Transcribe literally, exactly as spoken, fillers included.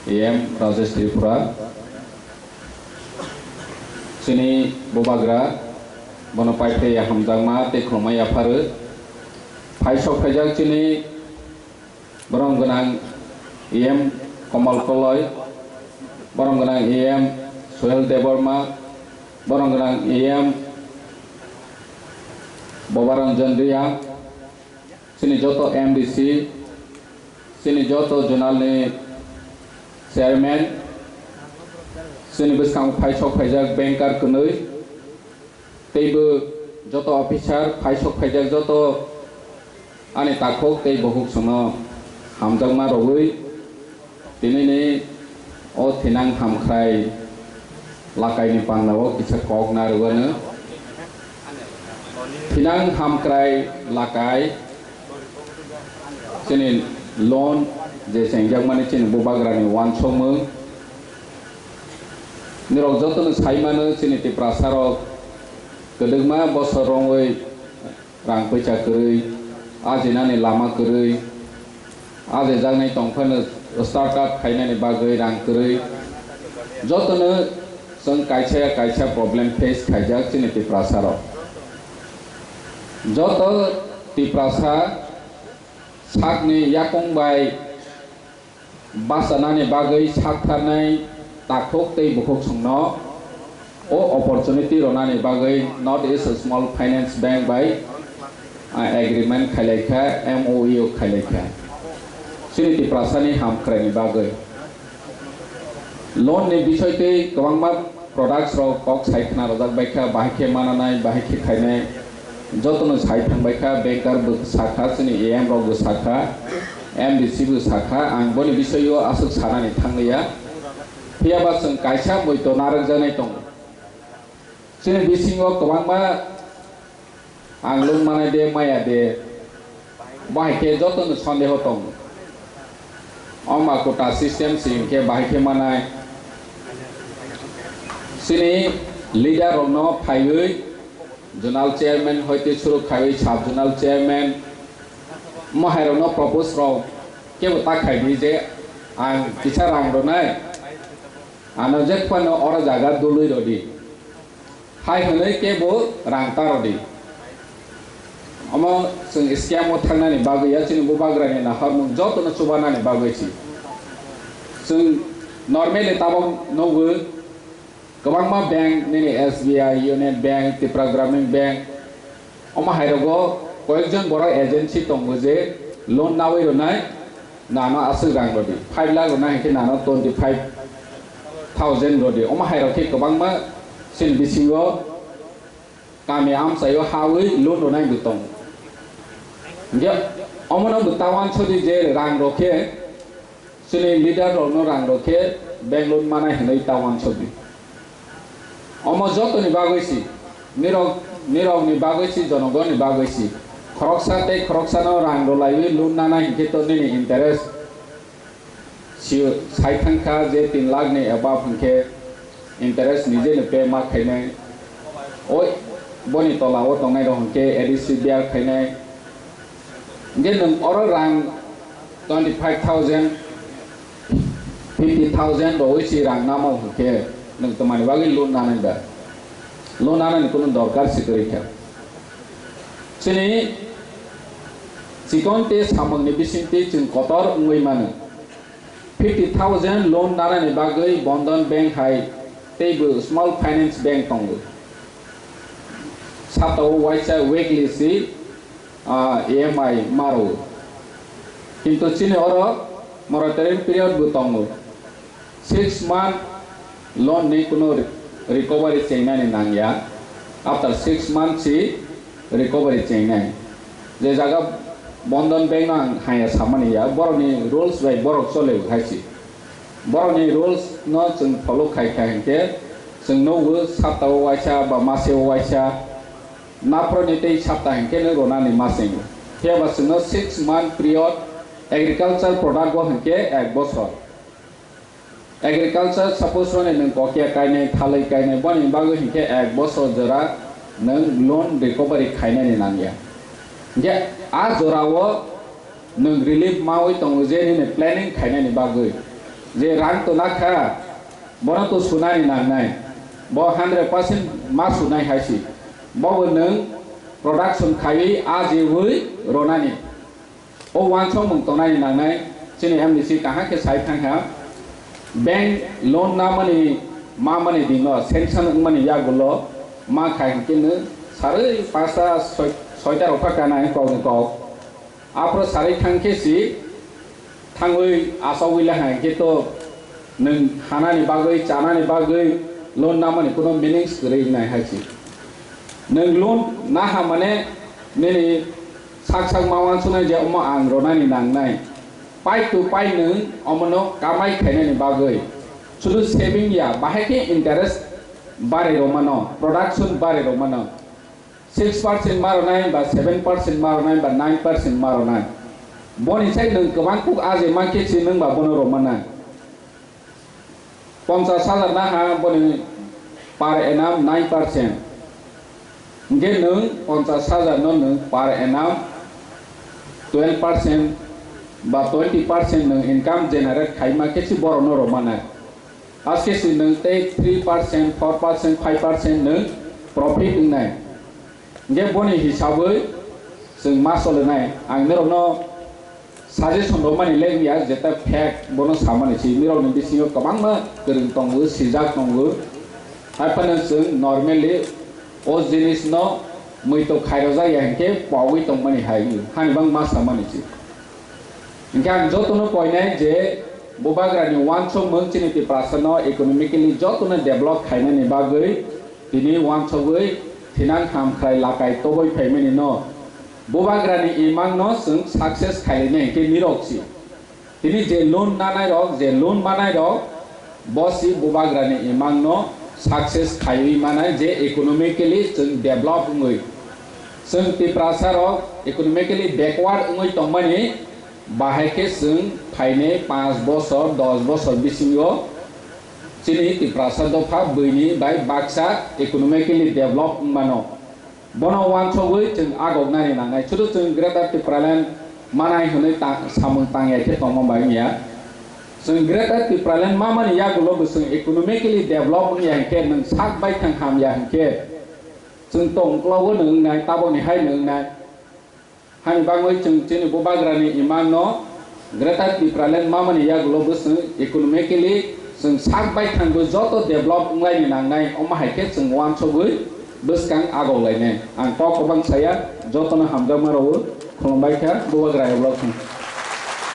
E M Rajesh Tripura, chini bubagra, bono paiphlaiya hamjakma tei khulumma yapharwi. Phaisok phaijak chini borom gwnang E M Komal Koloi, borom gwnang E M Suhel Debbarma, borom gwnang E M Bobaranjan Reang, chini joto M D C, chini joto zonal ni chairman, chini bwskango phaisok phaijak banker kwnwi, teibo joto officer, phaisok phaijak joto ani takhuk tei bukhuk chwngno hamjakma rwui, tinini o thinang hamkhrai lakaini panda o kisa kok narwgano. Thinang hamkhrai lakai chini loan je chengjakmani chini bubagrani uansukmung. Nirok jotono saimano chini Tiprasarok kwdwkma bosor romwi rang poisa kwrwi, ajinani lama kwrwi, ajijaknai tongphano startup khainani bagwi rang kwrwi, jotono chwng kaisa ya kaisa problem face khaijak chini Tiprasarok. Joto Tiprasa sakni yakung bai bachanani bagwi saktharnai takhuk tei bukhuk chwngno o opportunity rwnani bagwi North East Small Finance Bank bai, ah, agreement khailaikha, M O U khailaikha. Chini Tiprasani hamkhraini bagwi. Loan ni bisoi tei kwbangma products rok kok sai khna rwjak bai kha, bahai khe mananai, bahai khe khainai, jotono sai thang bai kha, banker bo sakha, chini A M rok bo sakha, M D C bo sakha, ang boni bisoi o aswk sanani thang liya. Phiya ba chwng kaisa moito narwkjaknai tongo. Chini bisingo kwbangma ang loan manai de, maya de, bo hai khe jotono sondeho tongo. O ma kota system si hinkhe bahai khe manai. Chini leader rokno phaiwi zonal chairman hoite suru khaiwi sub zonal chairman, mo hai rokno propose rok kebo ta khai di je ang kisa rang rwnai, ano je phano oro jaga dului rodi. Hai hwnwi kebo rang ta rw di. Omo chwng scam o thangnani bagwi ya, chini bubagrani naharmung jotono chubanani bagwi si. Chwng normally tabok nugo kwbangma bank, nini S B I, Union Bank, Tripura Gramin Bank, omo hai rogo koyekjon borok agency tongo je loan nawi rwnai. Nano aswk rang rodi, five lakh rwna hinkhe nano twenty five thousand rodi. Omo hai rok khe kwbangma chini bisingo kami amchaio hawi loan rwnai bo tongo. Hinkhe omono bo ta uansodi je rang rok khe chini leader rokno rang rok khe bank loan manai hinwi ta uansodi. Omo jotoni bagwi si, nirok, nirokni bagwi si, jonogonni bagwi si. Khoroksa tei khoroksano rang rwlaiwi loan nana hinkhe to nini interest si sai thangkha je tin lakh ni above hinkhe interest nijeno pay ma khainai. Oi, boni tola o tongnai rok hinkhe A D C biya khainai. Hinkhe nwng oro rang twenty five thousand, fifty thousand rwui si rang namo hinkhe nwng twmani bagwi loan nanai da? Loan nanani kunu dorkar si kwrwi kha. Chini chikon tei samungni bisingtwi chwng kotor wngwi mano. Fifty thousand loan nanani bagwi Bandhan Bank hai teibo Small Finance Bank tongo. Saptao waisa weekly si, ah, E M I ma rwo. Kintu chini oro moratorium period bo tongo. Six month loan ni kuno re-, recovery chengnani nangya. After six months si recovery chengnai. Je jaga Bandhan Bank no ang haya samani ya, borokni rules bai borok chole hai si. Borokni rules no chwng follow khai kha hinkhe chwng nugo saptao waisa ba maseo waisa. Naphro ni tei sapta hinkhe no ronani ma chengwi. Phiya ba chwngno six month period, agriculture product bo hinkhe ek bosor. Agriculture suppose roni nwng kokia kainai, thalwi kainai, boni bagwi hinkhe ek bosor jora nwng loan recovery khainani nangya. Hinkhe a jorao nwng relief mawi tongo je nini planning khainani bagwi. Je rang to nakha, bono to sunani nangnai. Bo hundred percent ma sunai hai si. Bo bo nwng production khaiwi ajiwi ronani. O wansokmung tongnani nangnai, chini M D C kaham khe sai thangkha. Bank loan namani, mamani dino sanction wngmani yagulo ma khai hwnkhe nwng sarwi pasta soi-, soita rok pha kanai kokni kok. Aphuru sarwi thang khe si thangwi asogwi le hai khe to nwng hanani bagwi, chanani bagwi loan namani kuno meanings kwrwi wngnai hai si. Nwng loan naha mane nini sak sak ma wansuknai je omo ang ronani nangnai. Pai to pai nwng omono kamai khainani bagwi. Sudu saving ya, bahai khe interest bari romano, production bari romano. Six percent ma ronai ba seven percent ma ronai ba nine percent ma ronai. Boni sai nwng kwbang kuk aje ma khe si nwng ba bono romana. Ponchas hajar naha boni per annum nine percent. Hingke nwng ponchas hajar no nwng per annum twelve percent ba twenty percent nwng income generate khaima khe si borok no romana. Aske si nwng tei three percent, four percent, five percent nwng profit wngnai. Hingke boni hisabwi chwng ma solinai. Ang norokno suggestion rwmani le wngya, jeta fact bono samani si. Norokni bisingo kwbangma kwrwng tongo, sijak tongo. Haiphano chwng normally o jinisno muitok khairojak ya hinkhe pogwi tongmani hai wngwi. Hani bang ma samani si. Hinkhe ang jotono koinai je bubagrani wansukmung chini Tiprasano economically jotono develop khainani bagwi tini wansugwi thinang hamkrai lakai toboi phaimani no. Bubagrani imangno chwng success khainai hinkhe nirok si. Tini je loan nanai rok, je loan manai rok, bo si bubagrani imangno success khaiwi manai je economically chwng develop wngwi. Chwng Tiprasa rok economically backward wngwi tongmani, bahai khe chwng phainai panch bosor, dos bosor bisingo chini Tiprasa dopha bwini bai baksa economically develop wngmano. Bono wansugwi chwng agoknani nangnai. Sudu chwng Greater Tipraland manai hwnwi ta-, samung tangya khe tongma bai wngya. Chwng Greater Tipraland mamani yagulo bo chwng economically develop wngya hinkhe, nwng sak baithang hamya hinkhe, chwng tongklogo nwng wngnai, tabokni hai nwng wngnai. Hani bagwi chwng chini bubagrani imangno Greater Tipraland mamani yagulo bo chwng economically chwng sak baithangwi joto develop wnglaini nangnai, omo hai khe chwng wansugwi bwskang agoklainai. Ang kok kwbang saya, jotono hamjakma rwo, khulumbai kha, bubagra yagulo chwng.